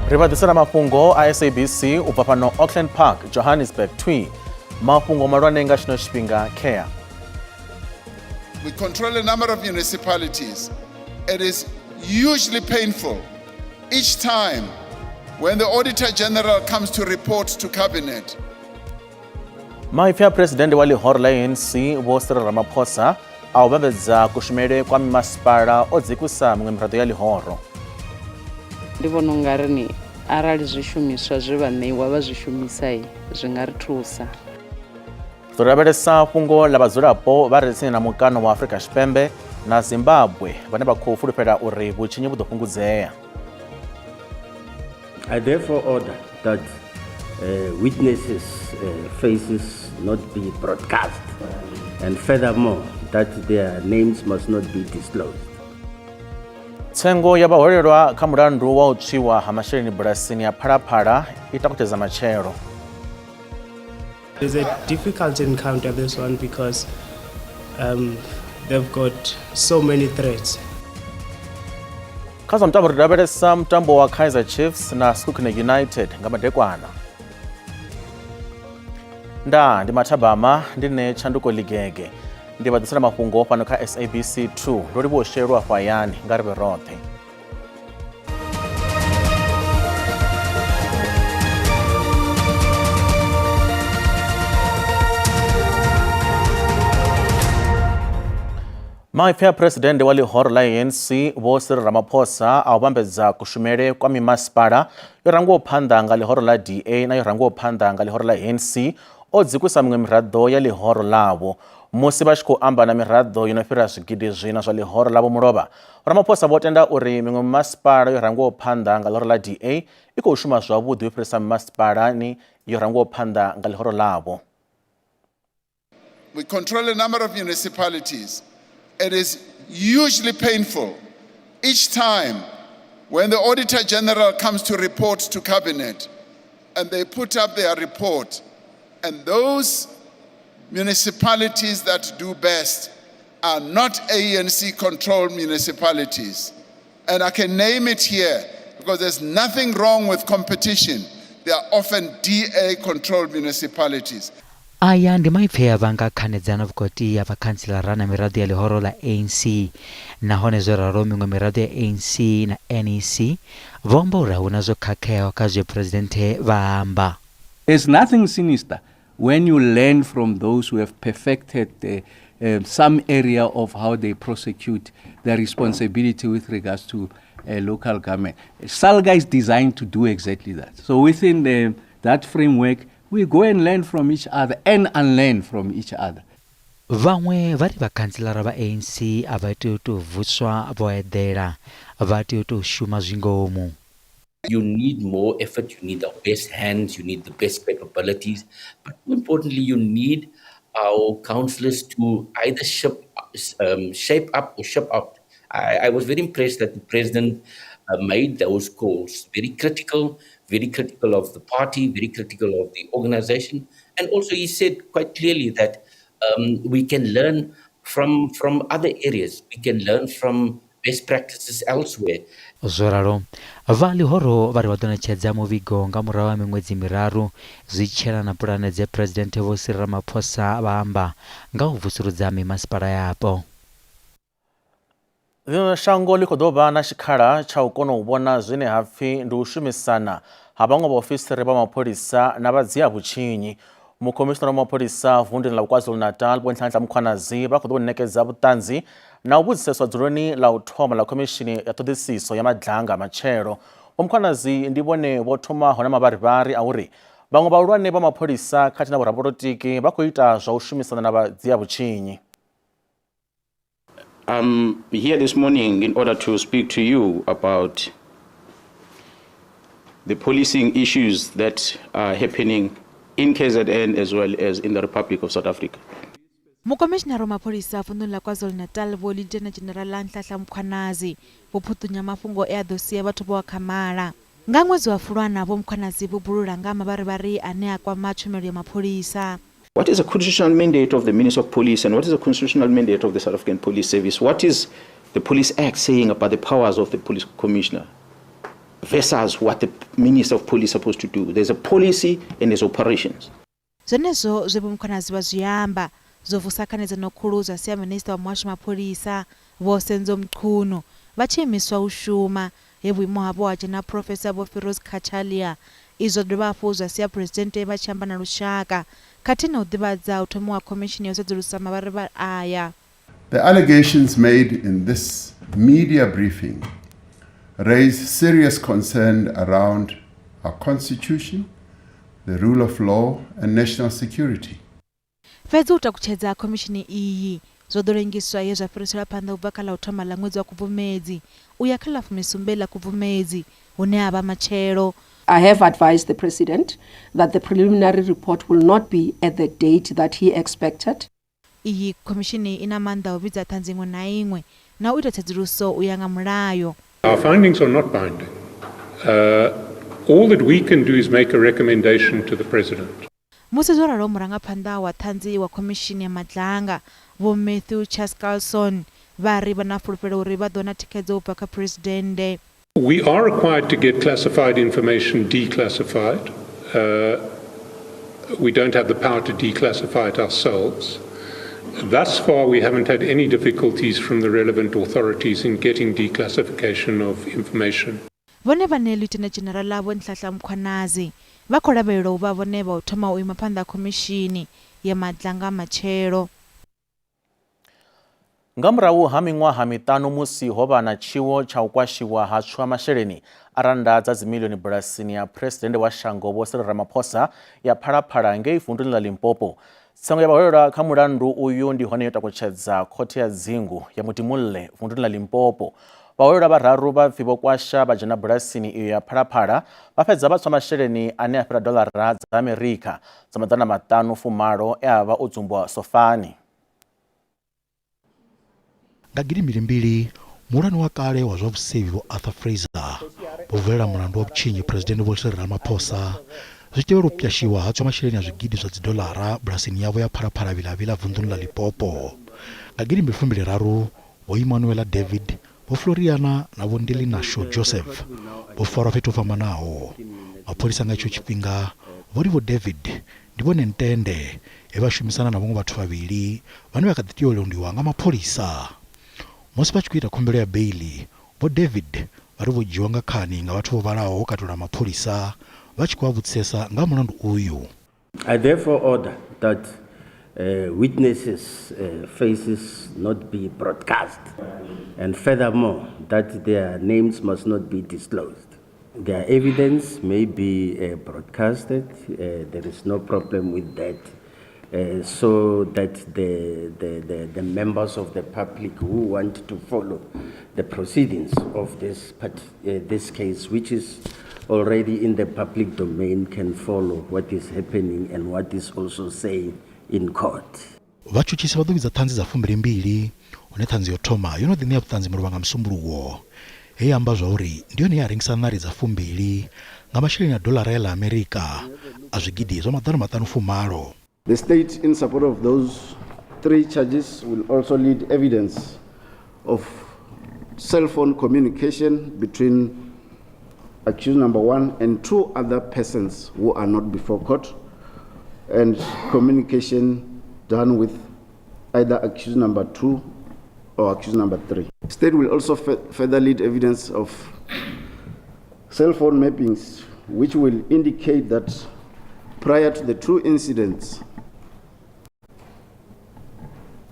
Ri vha ḓisela mafhungo a SABC u bva fhano Auckland Park, Johannesburg thwi. Mafhungo mahulwane nga tshino tshifhinga khea. We control a number of municipalities. It is hugely painful each time when the Auditor General comes to report to Cabinet. Maipfi a Phresidennde wa ḽihoro ḽa ANC Vho Cyril Ramaphosa a u vhambedza kushumele kwa mimasipala o dzikusa miṅwe miraḓo ya ḽihoro. Ndi vhona u nga ri ni arali zwishumiswa zwe vha ṋeiwa vha zwi shumisa zwi nga ri thusa. Ri lavhelesa fhungo ḽa vhadzulapo vha re tsini na mukano wa Afrika Tshipembe na Zimbabwe vhane vha khou fulufhela uri vhutshinyi vhu ḓo fhungudzea. I therefore order that witnesses' faces not be broadcast, and furthermore that their names must not be disclosed. Tsengo ya vhaholelwa kha mulandu wa u tswiwa ha masheleni bulasini ya Phalaphala i takutshedza matshelo. It's a difficult encounter, this one, because they've got so many threats. Kha zwa mutambo ri lavhelesa mutambo wa Kaizer Chiefs na Sekhukhune United nga madekwana. Ndaa ndi mathabama, ndi nṋe Tshanduko Ligege. Ndi vha ḓisela mafhungo fhano kha SABC 2. Ndo livhuwa u shelwa afho hayani, nga ri vhe roṱhe. Maipfi a Phresidennde wa ḽihoro ḽa ANC Vho Cyril Ramaphosa a u vhambedza kushumele kwa mimasipala yo rangwaho phanḓa nga ḽihoro ḽa DA na yo rangwaho phanḓa nga ḽihoro ḽa ANC o dzikusa miṅwe miraḓo ya ḽihoro ḽavho. Musi vha tshi khou amba na miraḓo yo no fhira zwigidi zwiṋa zwa ḽihoro ḽavho mulovha, Ramaphosa vho tenda uri miṅwe mimasipala yo rangwaho phanḓa nga ḽihoro ḽa DA i khou shuma zwavhuḓi u fhirisa mimasipalani yo rangwaho phanḓa nga ḽihoro ḽavho. We control a number of municipalities. It is hugely painful each time when the Auditor General comes to report to Cabinet and they put up their report, and those municipalities that do best are not ANC-controlled municipalities. And I can name it here because there's nothing wrong with competition. They are often DA-controlled municipalities. Aya ndi maipfi e a vhanga khanedzano vhukati ha vhakhantselara na miraḓo ya ḽihoro ḽa ANC. Nahone zwo ralo miṅwe miraḓo ya ANC na NEC vho amba uri a hu na zwo khakheaho kha zwe Phresidennde vha amba. There's nothing sinister when you learn from those who have perfected some area of how they prosecute their responsibility with regards to local government. SALGA is designed to do exactly that. So within that framework, we go and learn from each other and unlearn from each other. Vhaṅwe vha ri vhakhantselara vha ANC a vha tei u tou vuswa vho eḓela, vha tea u tou shuma zwingomu. You need more effort, you need the best hands, you need the best capabilities, but more importantly, you need our councillors to either shape up or ship out. I was very impressed that the president made those calls, very critical of the party, very critical of the organization. And also he said quite clearly that we can learn from other areas, we can learn from best practices elsewhere. Zwo ralo, vha ḽihoro vha ri vha ḓo ṋetshedza muvhigo nga murahu ha miṅwedzi miraru zwi tshi yelana na pulane dze Phresidennde Vho Cyril Ramaphosa vha amba nga u vusuludza mimasipala yapo. Ḽino shango ḽi khou ḓo vha na tshikhala tsha u kona u vhona zwine ha pfi ndi u shumisana ha vhaṅwe vhaofisiri vha mapholisa na vhadzia vhutshinyi. Mukhomishinara wa mapholisa vunduni ḽa KwaZulu-Natal Vho Nhlanhla Mkhwanazi vha khou ḓo ṋekedza vhuṱanzi na u vhudziseswa dzuloni ḽa u thoma ḽa khomishini ya ṱhoḓisiso ya madlanga matshelo. Vho Mkhwanazi ndi vhone vho thomaho na mavharivhari a uri vhaṅwe vhahulwane vha mapholisa khathihi na vhorabulotiki vha khou ita zwa u shumisana na vhadzia vhutshinyi. I'm here this morning in order to speak to you about the policing issues that are happening in KZN as well as in the Republic of South Africa. Mukomishinara wa mapholisa vunḓuni ḽa KwaZulu-Natal Vho Lieutenant General Nhlanhla Mkhwanazi vho phuṱunya mafhungo e a ḓo sia vhathu vho akhamala. Nga ṅwedzi wa Fulwana Vho Mkhwanazi vho bulula nga mavharivhari ane a kwama tshumelo ya mapholisa. What is the constitutional mandate of the Minister of Police and what is the constitutional mandate of the South African Police Service? What is the Police Act saying about the powers of the police commissioner? versus what the Minister of Police is supposed to do. There's a policy and there's operations. Zwenezwo zwe Vho Mkhwanazi vha zwi amba zwo vusa khanedzano khulu zwa sia Minisiṱa wa Muhasho wa Mapholisa Vho Senzo Mchunu vha tshi imiswa u shuma, he vhuimo havho ha dzhena Phurofesa Vho Firoz Cachalia. Izwi zwa dovha hafhu zwa sia Phresidennde vha tshi amba na lushaka khathihi na u ḓivhadza u thomiwa ha khomishini ya u sedzulusa mavharivhari aya. The allegations made in this media briefing raise serious concern around our constitution, the rule of law and national security. Fhedzi u takutshedza ha khomishini iyi zwo ḓo lengiswa he zwa fhiriselwa phanḓa u bva kha ḽa u thoma ḽa ṅwedzi wa Khubvumedzi u ya kha ḽa fumisumbe ḽa Khubvumedzi, hune ha vha matshelo. I have advised the President that the preliminary report will not be at the date that he expected. Iyi khomishini i na maanḓa a u vhidza ṱhanzi iṅwe na iṅwe na u ita tsedzuluso u ya nga mulayo. Our findings are not binding. All that we can do is make a recommendation to the President. Musi zwo ralo, murangaphanḓa wa ṱhanzi wa khomishini ya Madlanga, Vho Matthew Chaskalson, vha ri vha na fulufhelo uri vha ḓo wana thikhedzo u bva kha Phresidennde. We are required to get classified information declassified. We don't have the power to declassify it ourselves. Thus far, we haven't had any difficulties from the relevant authorities in getting declassification of information. Vhone vhane Lieutenant General Vho Nhlanhla Mkhwanazi vha khou lavhelelwa u vha vhone vha u thoma u ima phanḓa ha khomishini ya Madlanga matshelo. Nga murahu ha miṅwaha miṱanu musi ho vha na tshiwo tsha u kwashiwa ha tswa masheleni a rannda dza dzimilioni bulasini ya Phresidennde wa shango Vho Cyril Ramaphosa ya Phalaphala ngei vunduni ḽa Limpopo, tsengo ya vhaholelwa kha mulandu uyu ndi hone yo takutshedza khothe ya dzingu ya Mudimulle vunduni ḽa Limpopo. Vhaholelwa vhararu vha pfi vho kwasha vha dzhena bulasini iyo ya Phalaphala vha fhedza vha tswa masheleni ane a fhira doḽara dza Amerika dza 580 e a vha o dzumbwa sofani. Nga gidimbili-mbili, muhulwane wa kale wa zwa vhusevhi Vho Arthur Fraser vho vulela mulandu wa vhutshinyi Phresidennde Vho Cyril Ramaphosa zwi tshi tevhela u pwashiwa ha tswa masheleni a zwigidi zwa dzidoḽara bulasini yavho ya Phalaphala Vilavila vunḓuni ḽa Limpopo. Nga gidimbili fumbili raru, Vho Emmanuela David, Vho Floriana na Vho Ndilinasho Joseph vho farwa fhethu ho fhambanaho. Mapholisa nga itsho tshifhinga vho ri Vho David ndi vhone ntende he vha shumisana na vhaṅwe vhathu vhavhili vhane vha kha ḓi tea u londiwa nga mapholisa. Musi vha tshi khou ita khumbelo ya beiḽi, Vho David vha ri vho dzhiwa nga khani nga vhathu vho vhalaho u katela na mapholisa vha tshi khou vha vhudzisesa nga ha mulandu uyu. I therefore order that witnesses' faces not be broadcast and furthermore that their names must not be disclosed. Their evidence may be broadcasted, there is no problem with that, so that the members of the public who want to follow the proceedings of this case, which is already in the public domain, can follow what is happening and what is also saying in court. Vhatshutshisi vha ḓo vhidza ṱhanzi dza 22, hune ṱhanzi yo thoma yo no ḓi ṋea vhuṱanzi mulovha nga Musumbuluwo. He ya amba zwa uri ndi yone ye a rengisa ṋari dza 20 nga masheleni a doḽara ya ḽa Amerika a zwigidi zwa 580. The state, in support of those three charges, will also lead evidence of cell phone communication between accused number 1 and 2 other persons who are not before court, and communication done with either accused number 2 or accused number 3. State will also further lead evidence of cell phone mappings, which will indicate that prior to the 2 incidents,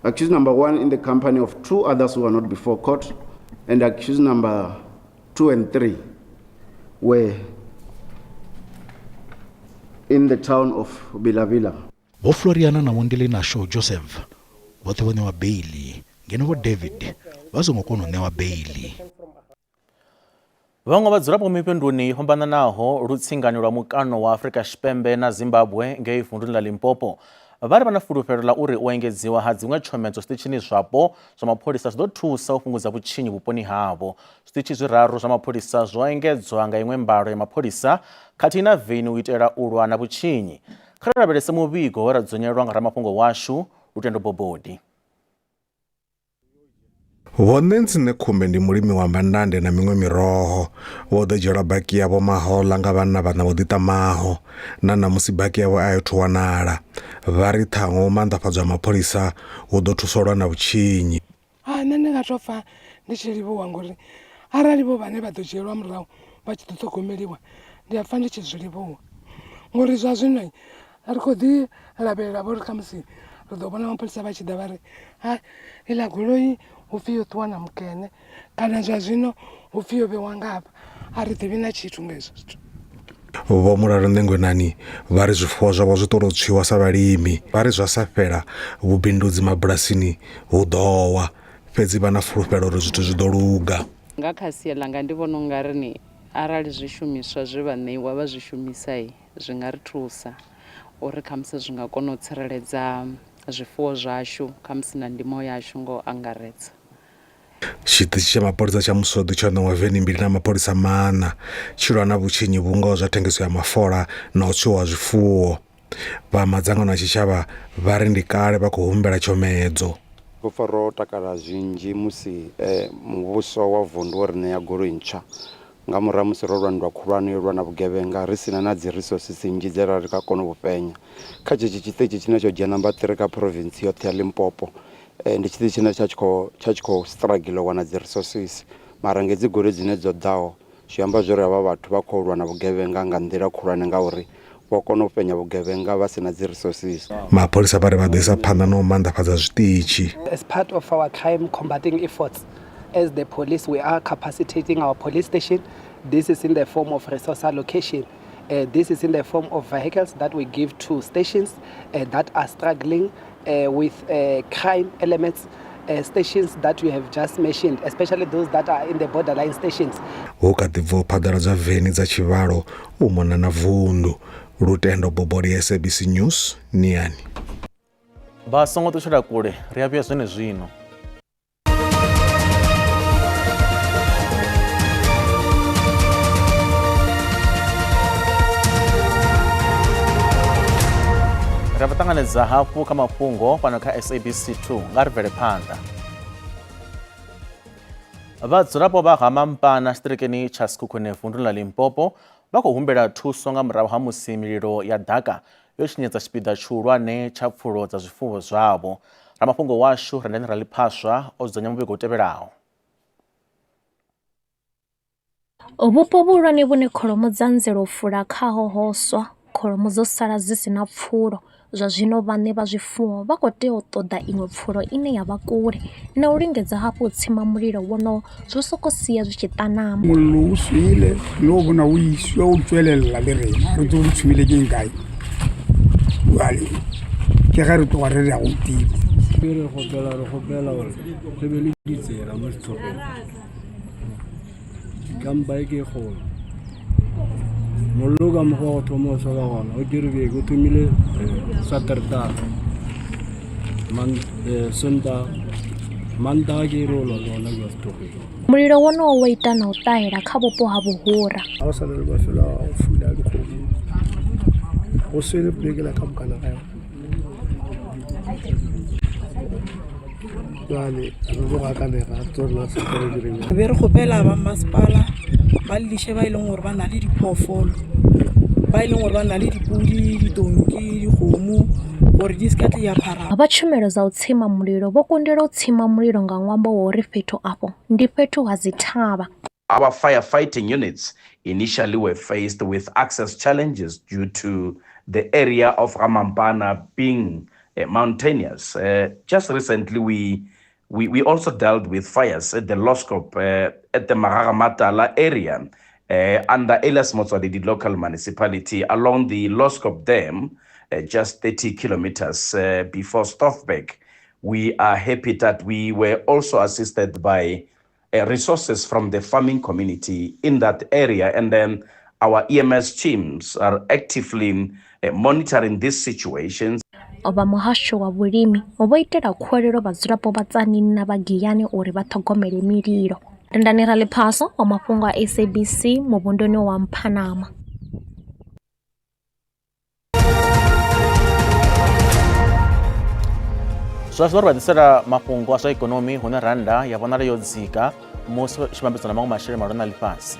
accused number 1 in the company of 2 others who are not before court, and accused number 2 and 3 were in the town of Vilavila. Vho Floriana na Vho Ndilinasho Joseph vhoṱhe vho ṋewa beiḽi, ngeno Vho David vha songo kona u ṋewa beiḽi. Vhaṅwe vhadzulapo mivhunduni yo fhambananaho lutsingani lwa mukano wa Afrika Tshipembe na Zimbabwe ngei vunduni ḽa Limpopo vha ri vha na fulufhelo ḽa uri u engedziwa ha dziṅwe tshomedzo zwiṱitshini zwapo zwa mapholisa zwi ḓo thusa u fhungudza vhutshinyi vhuponi havho. Zwiṱitshi zwiraru zwa mapholisa zwo engedzwa nga iṅwe mbalo ya mapholisa khathihi na veni u itela u lwa na vhutshinyi. Kha ri lavhelese muvhigo we ra dzonyelwa nga ramafhungo washu Lutendo Bobodi. Vho Nancy Nekhumbe ndi mulimi wa mandande na miṅwe miroho. Vho ḓo dzhielwa baki yavho mahoḽa nga vhanna vhaṋa vho ḓiṱamaho. Na ṋamusi baki yavho a i athu wanala. Vha ri ṱhaṅwe u maanḓafhadzwa ha mapholisa hu ḓo thusa u lwa na vhutshinyi. Ha nṋe ndi nga tou pfha ndi tshi livhuwa ngori arali vho vhane vha ḓo dzhielwa murahu vha tshi ḓo ṱhogomeliwa ndi a pfha ndi tshi zwi livhuwa ngori zwa zwino ri khou ḓi lavhelela vho ri khamusi ri ḓo vhona mapholisa vha tshi ḓa vha ri ha iḽa goloi hu pfhi yo ṱuwa na mukene kana zwa zwino hu pfhi yo vhewa nga hafha a ri ḓivhi na tshithu nga hezwo zwithu. Vho Mulalo Ṋengwenani vha ri zwifuwo zwavho zwi ṱolou tswiwa sa vhalimi. Vha ri zwa sa fhela vhubindudzi mabulasini hu ḓo wa, fhedzi vha na fulufhelo uri zwithu zwi ḓo luga. Nga kha sia ḽanga ndi vhona u nga ri ni arali zwishumiswa zwe vha ṋeiwa vha zwi shumisa zwi nga ri thusa uri khamusi zwi nga kona u tsireledza zwifuwo zwashu khamusi na ndimo yashu nga u angaredza. Tshiṱitshi tsha mapholisa tsha Muswoḓi tsho ṋewa veni mbili na mapholisa maṋa. Tshi lwa na vhutshinyi vhu ngaho zwa thengiso ya mafola na u tswiwa ha zwifuwo. Vha madzangano a tshitshavha vha ri ndi kale vha khou humbela tshomedzo. Ro pfa ro takala zwinzhi musi muvhuso wa vundu wo ri ṋea goloi ntswa nga murahu ha musi ro lwa nndwa khulwane yo lwa na vhugevhenga ri si na na dzi resources nnzhi dze ra ri nga kona u vhu fhenya. Kha tshetsho tshiṱitshi tshine tsho dzhia namba 3 kha province yoṱhe ya Limpopo ndi tshiṱitshi tshine tsha tshi khou tsha tshi khou struggle u wana dzi resources mara nga hedzi goloi dzine dzo ḓaho zwi amba zwori havha vhathu vha khou lwa na vhugevhenga nga nḓila khulwane ngauri vho kona u fhenya vhugevhenga vha si na dzi resources. Mapholisa vha ri vha ḓo isa phanḓa na u maanḓafhadza zwiṱitshi. As part of our crime combating efforts as the police we are capacitating our police station. This is in the form of resource allocation. Uh, this is in the form of vehicles that we give to stations uh, that are struggling uh, with uh, crime elements uh, stations that you have just mentioned, especially those that are in the borderline stations. Hu kha ḓi bva u phaḓaladzwa veni dza tshivhalo u mona na vundu. Lutendo Boboli, SABC News, Niani. Vha songo ṱutshela kule, ri a vhuya zwenezwino. Ri vha ṱanganedza hafhu kha mafhungo fhano kha SABC 2 nga ri bvele phanḓa. Vhadzulapo vha ga Mampana tshiṱirikini tsha Sekhukhune vunduni ḽa Limpopo vha khou humbela thuso nga murahu ha musi mililo ya ḓaka yo tshinyadza tshipiḓa tshihulwane tsha pfulo dza zwifuwo zwavho. Ramafhungo washu Rendani Raliphaswa o dzudzanya muvhigo u tevhelaho. Vhupo vhuhulwane vhune kholomo dza anzela u fula khaho ho swa, kholomo dzo sala dzi si na pfulo. Zwa zwino vhaṋe vha zwifuwo vha khou tea u ṱoḓa iṅwe pfulo ine ya vha kule na u lingedza hafhu u tsima mulilo wonowo zwo sokou sia zwi tshi ṱanama. Mollo o swele le o bona o iswa o tswelela le rena re tsebe re tshumile ke eng kae jale ke ge re tloga re re ya go tima. Re kgopela re kgopela gore re be le ditsela mo sehlopheng. Kampa e ke e kgolo. Mollo ka mokgwa wa go thoma o swa ka gona o tšere beke o thomile Saterdag Sontaga Mantaga ke ere o lwa le ona kua sethokgweng. Mulilo wonowo wo ita na u ṱahela kha vhupo ha vhuhura. Ga go sa na le mafelo a go fula dikgomo, go swele poleke la ka mokana ga yona. Jwale re tlo gakanega re tsebe rena se re direng. Be re kgopela ba mmasepala ba lliše ba e leng gore ba na le diphoofolo, ba e leng gore ba na le dipudi, ditonki, dikgomo gore di se ka tle ya phara. Vha tshumelo dza u tsima mulilo vho kundelwa u tsima mulilo nga ṅwambo wa uri fhethu afho ndi fhethu ha dzithavha. Our firefighting units initially were faced with access challenges due to the area of Ramampana being uh, mountainous. Uh, just recently, we, we, we also dealt with fires at the Loskop, uh, at the Magagamatala area, uh, under Elias Motsoaledi local municipality along the Loskop Dam, uh, just 30 kilometers uh, before Stoffberg. We are happy that we were also assisted by uh, resources from the farming community in that area. And then our EMS teams are actively uh, monitoring these situations. Vha muhasho wa vhulimi vho itela khuwelelo vhadzulapo vha Tzaneen na vha Giyani uri vha ṱhogomele mililo. Rendani Raliphaso wa mafhungo a SABC muvhunduni wa Mphanama. Zwa zwino ri vha ḓisela mafhungo a zwa ikonomi hune rannda ya vhonala yo dzika musi tshi vhambedzwa na maṅwe masheleni mahulwane a ḽifhasi.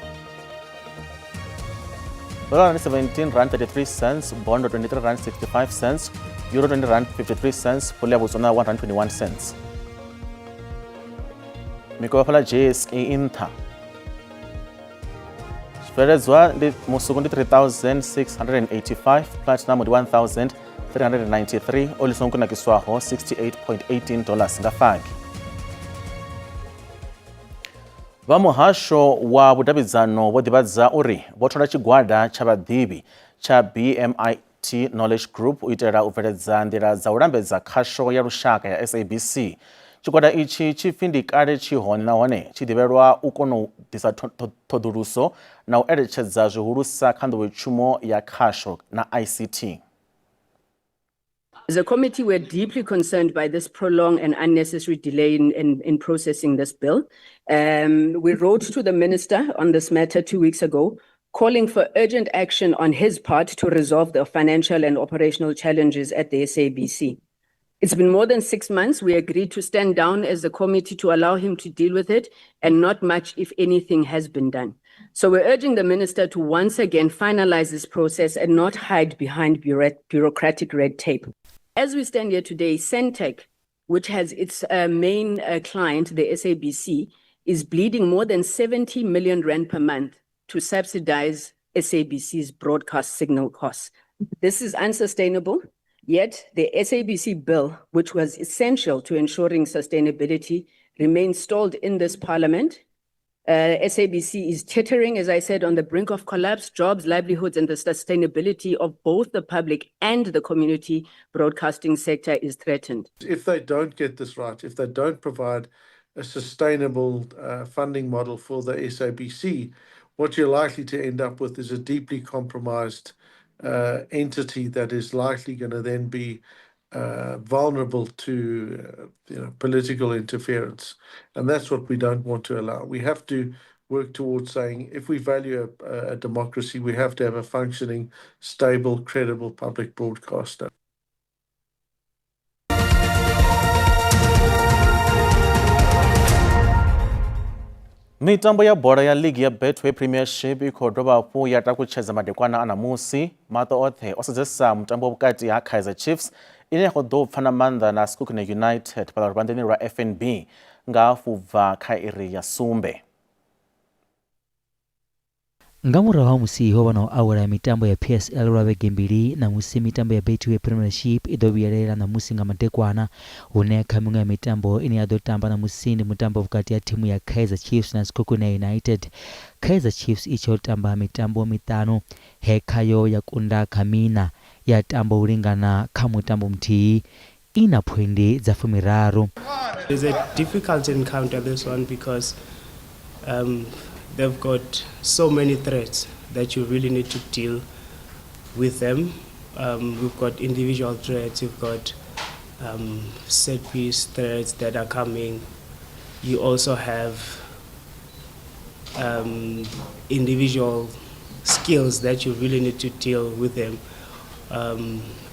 Dollar ndi 17 rand 33 cents, bondo 23 rand 65 cents, euro 20 rand 53 cents, pula ya Botswana 1 rand 21 cents. Mikovhe fhala JSE i nṱha. Zwibveledzwa ndi musuku ndi 3685, platinum ndi 1393, oli songo kunakiswaho 68.18 dollars nga fagi. Vha muhasho wa vhudavhidzano vho ḓivhadza uri vho thola tshigwada tsha vhaḓivhi tsha BMIT Knowledge Group u itela u bveledza nḓila dza u lambedza khasho ya lushaka ya SABC. Tshigwada itshi tshi pfi ndi kale tshi hone nahone tshi ḓivhelwa u kona u ḓisa ṱhoḓuluso na u eletshedza zwihulusa kha nḓowetshumo ya khasho na ICT. As a committee, we're deeply concerned by this prolonged and unnecessary delay in processing this bill. We wrote to the minister on this matter 2 weeks ago, calling for urgent action on his part to resolve the financial and operational challenges at the SABC. It's been more than 6 months. We agreed to stand down as the committee to allow him to deal with it, and not much, if anything, has been done. So we're urging the minister to once again finalize this process and not hide behind bureaucratic red tape. As we stand here today, Sentech, which has its main client, the SABC, is bleeding more than 70 million rand per month to subsidize SABC's broadcast signal costs. This is unsustainable, yet the SABC bill, which was essential to ensuring sustainability, remains stalled in this parliament. SABC is teetering, as I said, on the brink of collapse. Jobs, livelihoods, and the sustainability of both the public and the community broadcasting sector is threatened. If they don't get this right, if they don't provide a sustainable funding model for the SABC, what you're likely to end up with is a deeply compromised entity that is likely going to then be vulnerable to political interference. And that's what we don't want to allow. We have to work towards saying if we value a democracy, we have to have a functioning, stable, credible public broadcaster. Mitambo ya bola ya ligi ya Betway Premiership i khou dovha hafhu ya takutshedza madekwana a ṋamusi. Maṱo oṱhe o sedzesa mutambo vhukati ha Kaizer Chiefs ine ya khou ḓo pfa na maanḓa na Sekhukhune United fhaḽa luvhanḓeni lwa FNB nga hafu bva kha iri ya 7. Nga murahu ha musi ho vha na u awela mitambo ya PSL lwa vhege mbili, ṋamusi mitambo ya Betway Premiership i ḓo vhuyelela ṋamusi nga madekwana, hune kha miṅwe ya mitambo ine ya ḓo tamba ṋamusi ndi mutambo vhukati ha thimu ya Kaizer Chiefs na Sekhukhune United. Kaizer Chiefs i tshi tamba mitambo miṱanu, he khayo ya kunda kha miṋa, ya tamba u lingana kha mutambo muthihi, i na phoindi dza 13. It's a difficult encounter, this one, because they've got so many threats that you really need to deal with them. We've got individual threats, you've got set piece threats that are coming. You also have individual skills that you really need to deal with them.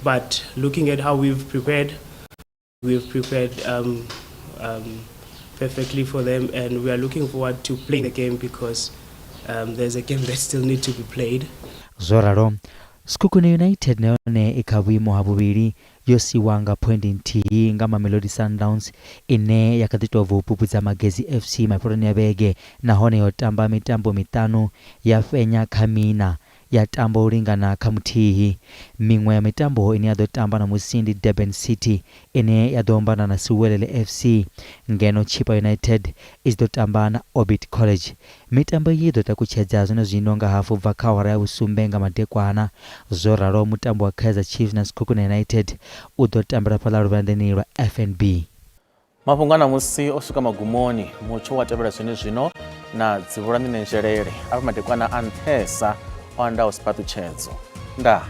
But looking at how we've prepared perfectly for them, and we are looking forward to playing the game because there's a game that still needs to be played. Zwo ralo, Sekhukhune United na yone i kha vhuimo ha vhuvhili, yo siwa nga phoindi nthihi nga Mamelodi Sundowns ine ya kha ḓi tou bva u pupudza Magesi FC mafheloni a vhege, nahone yo tamba mitambo miṱanu ya fhenya kha miṋa, ya tamba u lingana kha muthihi. Miṅwe ya mitambo ine ya ḓo tamba ṋamusi ndi Durban City ine ya ḓo ombana na Siwelele FC, ngeno Chippa United i tshi ḓo tamba na Orbit College. Mitambo iyi i ḓo takutshedza zwenezwino nga hafu bva kha awara ya 7 nga madekwana. Zwo ralo, mutambo wa Kaizer Chiefs na Sekhukhune United u ḓo tambela fhaḽa luvhanḓeni lwa FNB. Mafhungo a ṋamusi o swika magumoni. Mutsho wa tevhela zwenezwino na Dzivhulani Nenzhelele afha madekwana a nṱhesa o andaho siphaṱutshedzo. Ndaa.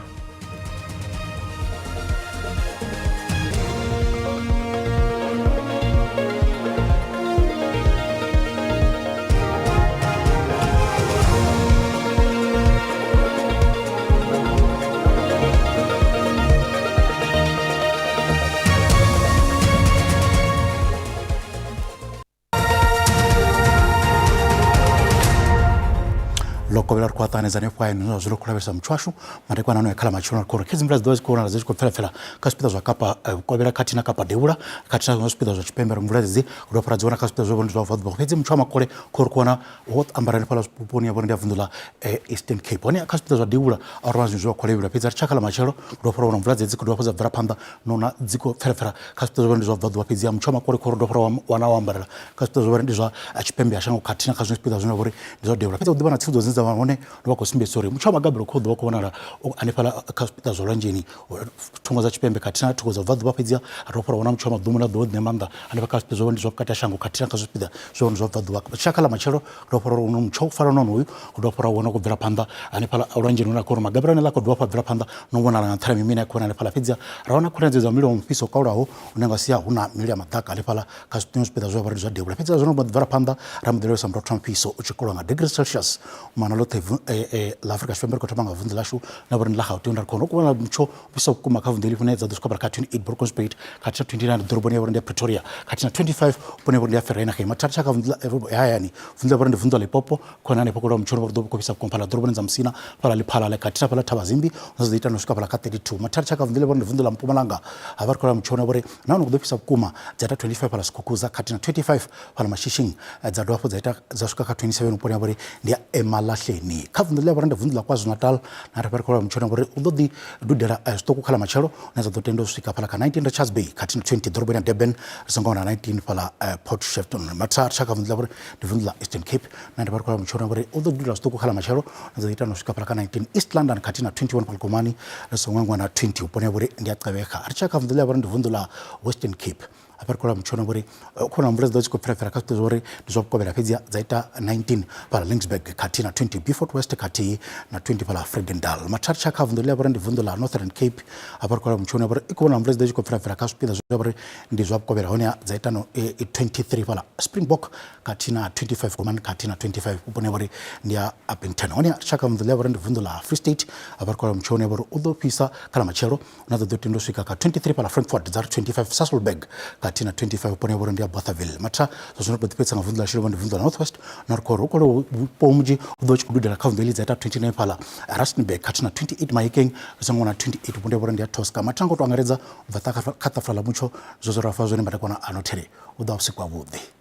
Vhukovhela ri khou a ṱanganedza hanefho hayani zwine zwa zwino khou lavhelesa muthu washu madekwana ano ya kha ḽa matshelo ri khou uri khedzi mvula dzi ḓovha dzi khou vhonala dzi tshi khou pfelapfela kha zwipiḓa zwa Kapa Vhukovhela khathihi na Kapa Devhula khathihi na zwiṅwe zwipiḓa zwa Tshipembe ri mvula dzedzi ri dovha ra dzi wana kha zwipiḓa zwa zwa Vubvaḓuvha fhedzi muthu wa makole khou ri khou wana wo ambara hanefhaḽa vhuponi ya vhone ndi ya vunḓu ḽa Eastern Cape hone kha zwipiḓa zwa Devhula a ri wana zwinzhi zwa khou lavhelelwa fhedzi ri tshakha ḽa matshelo ri dovha ra wana mvula dzedzi khou dovha dza bvela phanḓa no na dzi khou pfelapfela kha zwipiḓa zwa ndi zwa Vubvaḓuvha fhedzi ya muthu wa makole khou ri dovha ra wana wo ambarela kha zwipiḓa zwa ndi zwa tshipembe ha shango khathihi na kha zwiṅwe zwipiḓa zwine vha uri ndi zwa devhula fhedzi hu ḓivha na tsivhudzo dzine dza vha hone ndo vha khou sumbedzisa uri mutsho wa magabelo kho ḓovha khou vhonala hanefhaḽa kha zwipiḓa zwa lwanzheni thungo dza tshipembe khathihi na thungo dza vhubvaḓuvha fhedzi ha dovha ra wana mutsho wa maḓumu na ḓuvha ḓine maanḓa hanefha kha zwipiḓa zwa ndi zwa vhukati ha shango khathihi na kha zwipiḓa zwa ndi zwa vhubvaḓuvha tshaka ḽa matshelo ro fhora uri mutsho u fana na honoyu u dovha ra wana khou bvela phanḓa hanefhaḽa lwanzheni hune khou uri magabelo ane ḽa khou dovha hafhu a bvela phanḓa no vhonala nga nṱhani mimine ya khou vhonala hanefhaḽa fhedzi ra wana khonadzeo dza mulilo wa mufhiso kalulaho une nga sia hu na mililo ya maḓaka hanefhaḽa kha zwiṅwe zwipiḓa zwe vha ri zwa devhula fhedzi zwino bvela phanḓa ra muḓelelesa murotho wa mufhiso u tshi kolwa nga degrees celsius mana ḽoṱhe ḽa Afrika Tshipembe ri khou thoma nga vunḓu ḽashu na vhori ḽa Gauteng ra khou vhona mutsho fhisa vhukuma kha vunḓu heḽi hune dza ḓo swika kha 28 Bronkhorstspruit khathihi na 29 ḓoroboni ya vhori ndi ya Pretoria khathihi na 25 vhuponi ya vhori ndi ya Vereeniging mathada kha vunḓu ḽa hayani vunḓu ḽa vhori ndi vunḓu ḽa Limpopo khona hanefho kolwa mutsho uri ḓo khou fhisa vhukuma fhaḽa ḓoroboni dza Musina fhaḽa Lephalale khathihi na fhaḽa Thabazimbi hune zwa ḓo ita no swika fhaḽa kha 32 mathada kha vunḓu ḽa vhori ndi vunḓu ḽa Mpumalanga ha vha ri khou lavha mutsho vhori nahone hu ḓo fhisa vhukuma dza ita 25 fhaḽa Skukuza khathihi na 25 fhaḽa Mashishing dza dovha hafhu dza ita dza swika kha 27 vhuponi ha vhori ndi ya Emalahleni kha vunḓu ḽa vhori ndi vunḓu ḽa KwaZulu-Natal na ri fha ri khou lavha mutsho vhori u ḓo ḓi dudela zwiṱuku kha ḽa matshelo hune dza ḓo tenda u swika fhaḽa kha 19 Richards Bay khathihi na 20 ḓoroboni ya Durban ri songo wana 19 fhaḽa Port Shepstone mathada kha vunḓu ḽa vhori ndi vunḓu ḽa Eastern Cape na ndi vha ri khou lavha mutsho vhori u ḓo dudela zwiṱuku kha ḽa matshelo hune dza ḓo ita no swika fhaḽa kha 19 East London khathihi na 21 fhaḽa Komani ri songo hangwa na 20 vhuponi ha vhori ndi ya Gqeberha ri tshi ya kha vunḓu ḽa vhori ndi vunḓu ḽa Western Cape hafha ri khou lavha mutsho vhori khou na mvula dzi ḓo dzi khou pfelapfela kha zwipiḓa zwa uri ndi zwa vhukovhela fhedzi dza ita 19 fhaḽa Laingsburg khathihi na 20 Beaufort West khathihi na 20 fhaḽa Vredendal mathada kha vunḓu ḽa vhori ndi vunḓu ḽa Northern Cape hafha ri khou lavha mutsho vhori i khou vhona mvula dzi ḓo dzi khou pfelapfela kha zwipiḓa zwa vhori ndi zwa vhukovhela hone dza ita no 23 fhaḽa Springbok khathihi na 25 Gomani khathihi na 25 vhuponi ha vhori ndi ya Upington hone tshaka vunḓu ḽa vhori ndi vunḓu ḽa Free State hafha ri khou lavha mutsho vhori u ḓo fhisa kha ḽa matshelo na ḓo tenda u swika kha 23 fhaḽa Frankfurt dza ri 25 Sasolburg khathihi na 25 vhuponi ha vhori ndi ya Bothaville matha zwa zwino ri ḓi fhedzisa nga vunḓu ḽa Shilova ndi vunḓu ḽa North West na ri khou ri khou vhupo munzhi u ḓo tshi khou dudela kha vunḓu heḽi dza ita 29 fhaḽa Rustenburg khathihi na 28 Mahikeng ri songo na 28 vhunde vhori ndi ya Tosca matha ngo to angaredza u bva kha ṱafula ḽa mutsho zwo zwo ra fa zwone madekwana ano there u ḓo vha vhusiku havhuḓi.